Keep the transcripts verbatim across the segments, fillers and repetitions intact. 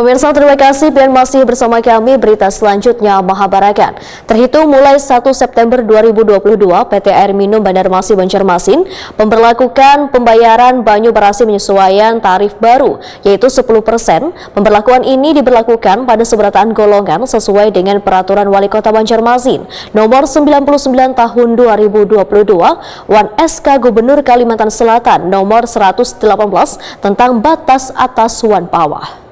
Pemirsa, terima kasih pian masih bersama kami. Berita selanjutnya mahabarakan. Terhitung mulai satu September dua ribu dua puluh dua, P T Air Minum Banjarmasin Banjarmasin memberlakukan pembayaran banyu barasih menyesuaian tarif baru, yaitu sepuluh persen. Pemberlakuan ini diberlakukan pada seberataan golongan sesuai dengan peraturan Wali Kota Banjarmasin nomor sembilan puluh sembilan tahun dua ribu dua puluh dua wan S K Gubernur Kalimantan Selatan nomor seratus delapan belas tentang batas atas wan bawah.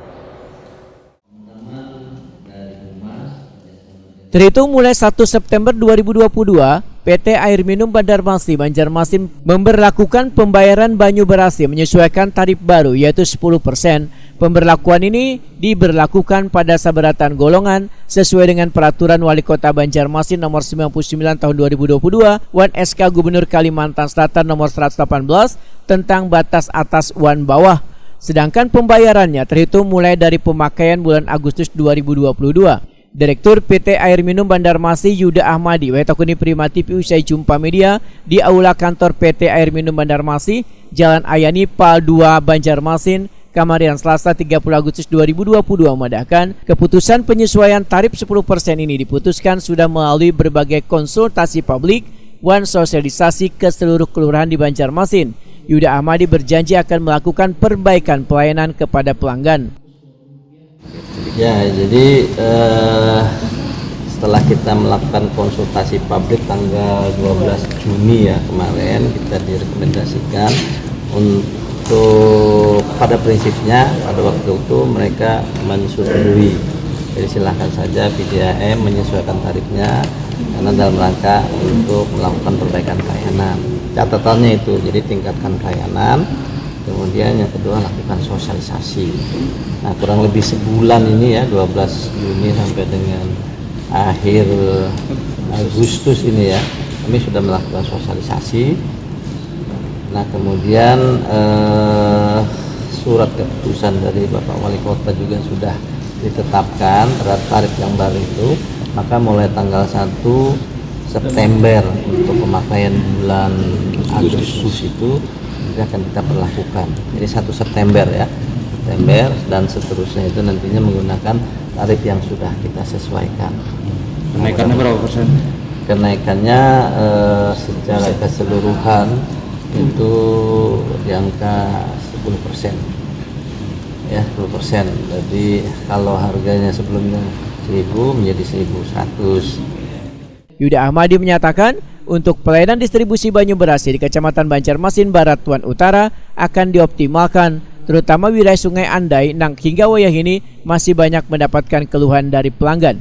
Terhitung mulai satu September dua ribu dua puluh dua, P T Air Minum Banjarmasin Banjarmasin memberlakukan pembayaran banyu barasih menyesuaikan tarif baru, yaitu sepuluh persen. Pemberlakuan ini diberlakukan pada sabarataan golongan sesuai dengan peraturan Wali Kota Banjarmasin nomor sembilan puluh sembilan tahun dua ribu dua puluh dua wan S K Gubernur Kalimantan Selatan nomor seratus delapan belas tentang batas atas wan bawah. Sedangkan pembayarannya terhitung mulai dari pemakaian bulan Agustus dua ribu dua puluh dua. Direktur P T Air Minum Banjarmasin Yuda Ahmadi watakuni Prima T V usai jumpa media di Aula Kantor P T Air Minum Banjarmasin, Jalan Ayani, Pal dua, Banjarmasin, kamarian Selasa tiga puluh Agustus dua ribu dua puluh dua, madahkan keputusan penyesuaian tarif sepuluh persen ini diputuskan sudah melalui berbagai konsultasi publik wan sosialisasi ke seluruh kelurahan di Banjarmasin. Yuda Ahmadi berjanji akan melakukan perbaikan pelayanan kepada pelanggan. Ya, jadi eh, setelah kita melakukan konsultasi publik tanggal dua belas Juni ya kemarin, kita direkomendasikan untuk, pada prinsipnya pada waktu itu mereka menyetujui. Jadi silahkan saja P T A M menyesuaikan tarifnya karena dalam rangka untuk melakukan perbaikan pelayanan. Catatannya itu, jadi tingkatkan pelayanan, kemudian yang kedua lakukan sosialisasi. Nah, kurang lebih sebulan ini ya, dua belas Juni sampai dengan akhir Agustus ini ya, kami sudah melakukan sosialisasi. Nah, kemudian eh, surat keputusan dari Bapak Wali Kota juga sudah ditetapkan terhadap tarif yang baru itu, maka mulai tanggal satu September untuk pemakaian bulan Agustus itu, itu akan kita berlakukan. Jadi satu September ya, September dan seterusnya itu nantinya menggunakan tarif yang sudah kita sesuaikan. Kenaikannya berapa persen? Kenaikannya eh, secara keseluruhan itu di angka sepuluh persen. Ya, sepuluh persen. Jadi kalau harganya sebelumnya seribu menjadi seribu seratus. Yuda Ahmadi menyatakan, untuk pelayanan distribusi banyu barasih di Kecamatan Banjarmasin Barat wan Utara akan dioptimalkan, terutama wilayah Sungai Andai nang hingga wayah ini masih banyak mendapatkan keluhan dari pelanggan.